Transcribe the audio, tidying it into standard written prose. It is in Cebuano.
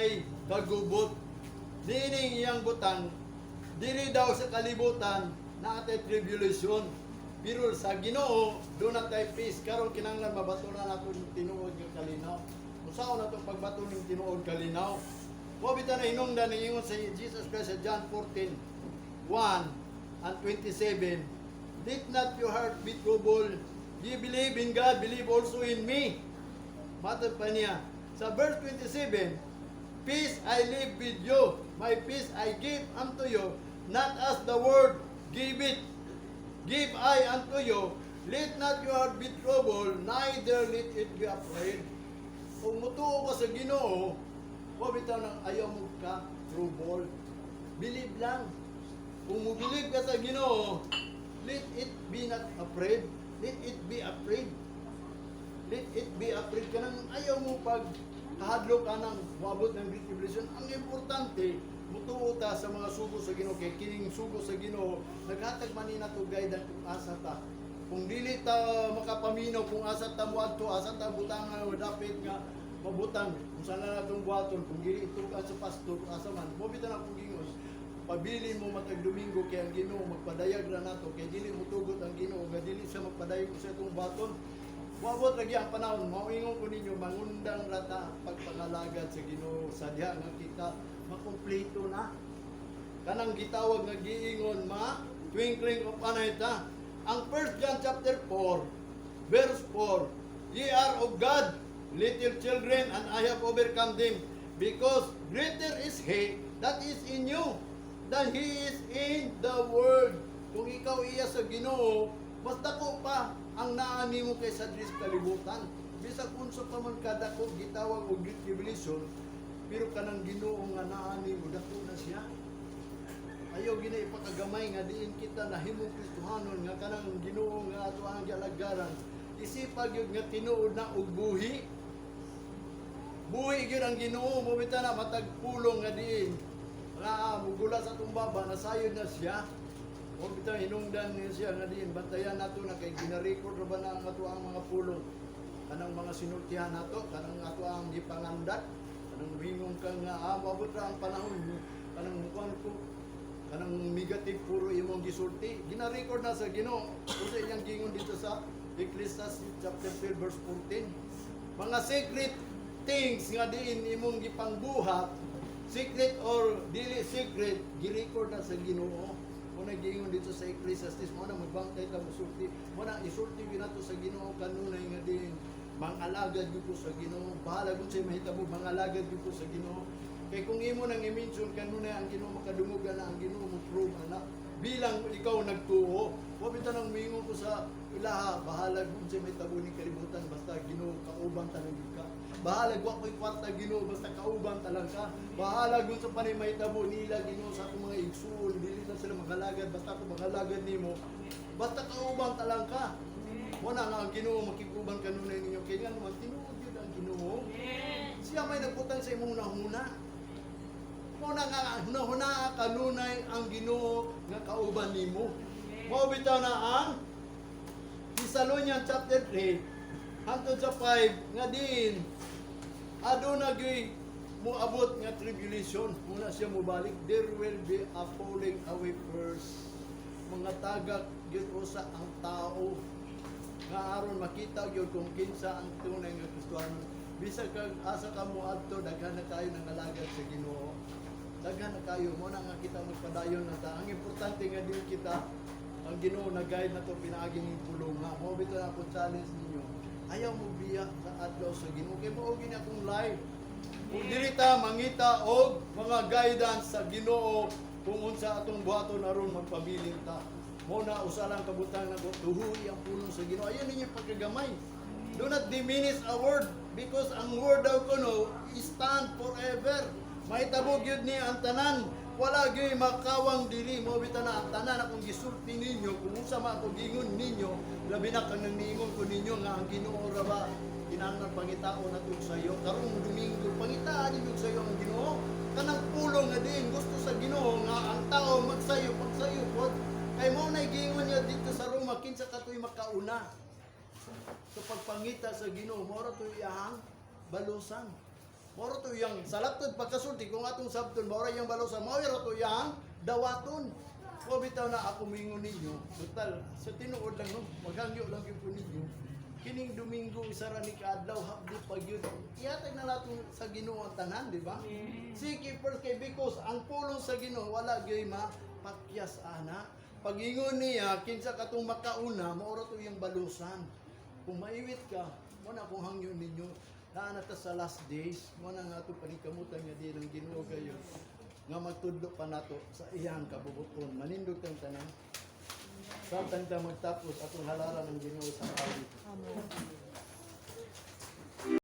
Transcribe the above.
Walay kagubot. Dining iyang butang, diri daw sa kalibutan, naa tay tribulation. Pero sa Ginoo, duna tay peace. Karon kinahanglan mabatunan nato ning tinuod nga kalinaw. Kung saan na itong pagbato ning tinuod kalinaw. Wa bitaw na hinungdan ingon sa Jesus Christ sa John 14, 1 and 27, "Let not your heart be troubled. Ye believe in God, believe also in me." Matod pa niya. Sa verse 27, "Peace I leave with you, my peace I give unto you, not as the world give it. Give I unto you. Let not your heart be troubled, neither let it be afraid." Kung mutuo ka sa Ginoo, wa bitaw nang ayaw mo ka trouble. Believe lang. Kung mo believe ka sa Ginoo, let it be not afraid. Let it be afraid. Let it be afraid ka nang ayaw mo pag kahadlok ka ng moabot ng great tribulation. Ang importante, mutuo ta sa mga sugo sa Ginoo, kay kining sugo sa Ginoo naghatag man ni nato guidance kung asa ta. Kung dili ta makapaminaw kung asa ta moadto, asa ta butangan o dapit nga mabutang, kung saan na natong buhaton, kung dili itugan sa pastor, kung asa man, mo bitaw na akong gingon, pabilin mo matag Domingo kay ang Ginoo magpadayag ra nato, kay dili motugot ang Ginoo nga dili siya magpadayag sa atong buhaton. Moabot lagi ang panahon, maoingon ko ninyo, mangundang rata pagpangalagad sa Ginoo sa diha nga kita makumpleto na. Kanang gitawag nga giingon ma twinkling of an eye ta. Ang 1 John chapter 4 verse 4, "Ye are of God, little children, and I have overcome them, because greater is He that is in you than he is in the world." Kung ikaw iya sa Ginoo, mas dako pa ang naa nimo kaysa diri sa kalibutan. Bisag unsa pa man kadako gitawag og great tribulation, pero kanang Ginoo nga naa nimo, dako na siya. Ayaw gina ipakagamay nga diin kita nahimong Kristohanon nga kanang Ginoo nga ato ang gialagaran. Isipag gyud nga tinuod na og buhi. Buhi gyud ang Ginoo mo bitaw na matag pulong nga diin. Nga mugula sa atong baba, nasayod na siya. O bitaw hinungdan niya siya nga diin bantayan nato na kay gina-record ra ba na ang ato ang mga pulong. Kanang mga sinultihan nato, kanang ato ang gipangandat, kanang mingong ka nga moabot ra ang panahon, kanang mukuan ko kanang negative puro imong gisulti, gina-record na sa Ginoo. Unsa iyang gingon dito sa Ecclesiastes chapter 12 verse 14? Mga secret things nga diin imong gipangbuhat, secret or dili secret, gi-record na sa Ginoo. Mo na giingon dito sa Ecclesiastes, mo na magbantay ta musulti, mo na isulti gyud nato sa Ginoo kanunay nga diin mangalagad gyud ko sa Ginoo, bahala kung say mahitabo, mangalagad gyud ko sa Ginoo. Kay kung imo nang i-mention kanunay ang Ginoo, makadungog na ang Ginoo, mo prove ana bilang ikaw nagtuo. Wa bitaw nang mingon ko sa ilaha, bahala kung unsay mahitabo ning kalibutan, basta Ginoo kauban talang gyud ka. Bahala wa ko'y kwarta, Ginoo, basta kauban talang ka. Bahala kung sa panay mahitabo nila, Ginoo, sa akong mga igsuon, dili na sila magalagad, basta ako magalagad nimo, basta kauban talang ka. Mo na nga ang Ginoo makiguban kanunay ninyo, kay nga naman tinuod gyud ang Ginoo. Siya may nagbutang sa imong hunahuna. Mo na nga hunahuna kanunay ang Ginoo nga kauban nimo. Mao bitaw na ang Thessalonians chapter 3 hangtod sa 5 nga din aduna gyud moabot nga tribulation muna siya mobalik. There will be a falling away first. Mga tagak gyud usa ang tao nga aron makita gyud kung kinsa ang tunay nga Kristohanon. Bisag kag asa ka mo adto, daghan na kayo nangalagad sa Ginoo, daghan na kayo. Mo na nga kita magpadayon na ta. Ang importante nga din kita ang Ginoo na guide na to pinaagi ning pulong. Mo bitaw na ako challenge ninyo, ayaw mo biya sa adlaw sa Ginoo, kay mao gini akong life. Kung dili ta mangita og mga guidance sa Ginoo kung unsa atong buhaton aron magpabilin ta. Mo na usa lang kabutang na tuhuy ang pulong sa Ginoo. Ayaw ninyo pagkagamay. Do not diminish a word, because ang word daw kuno stand forever. Mahitabo gyud ni ang tanan. Wala gyud makawang diri. Mo bitaw na ang tanan akong gisulti ninyo, kung unsa man ako gingon ninyo, labi na kang nangingon ko ninyo nga ang Ginoo ra ba kinahanglan pangitaon nato sayo. Karong Domingo, pangitaan ninyo sayo ang Ginoo. Kanang pulong nga din gusto sa Ginoo nga ang tao magsayo, pagsayo pod. Kay mo na giingon niya dito sa Roma, kinsa katoy makauna sa pagpangita sa Ginoo, mao ra to iyahang balusan. Mo Mao ra to iyang sa latod pagkasulti kung atong sabton, mao ra iyang balosa, mao ra to iyang dawaton. O bitaw na ako mingon ninyo, total sa tinuod lang, no, maghangyo lang gyud ko ninyo. Kining Domingo, isa ra ni kaadlaw, hapdi pa gyud. Ihatag na nato sa Ginoo ang tanan, di ba? Sige first kay because ang pulong sa Ginoo wala gyud mapakyas ana. Pagingon niya kinsa katong makauna, mao ra to iyang balusan. Kung maiwit ka, mo na akong hangyo ninyo. Naa na ta sa last days, mo na nga ato paningkamutan nga di ng Ginoo kayo nga magtudlo pa nato sa iyang kabubuton. Manindog tang tanan. Samtang ta magtapos, atong halaran ng Ginoo sa awit. Amen.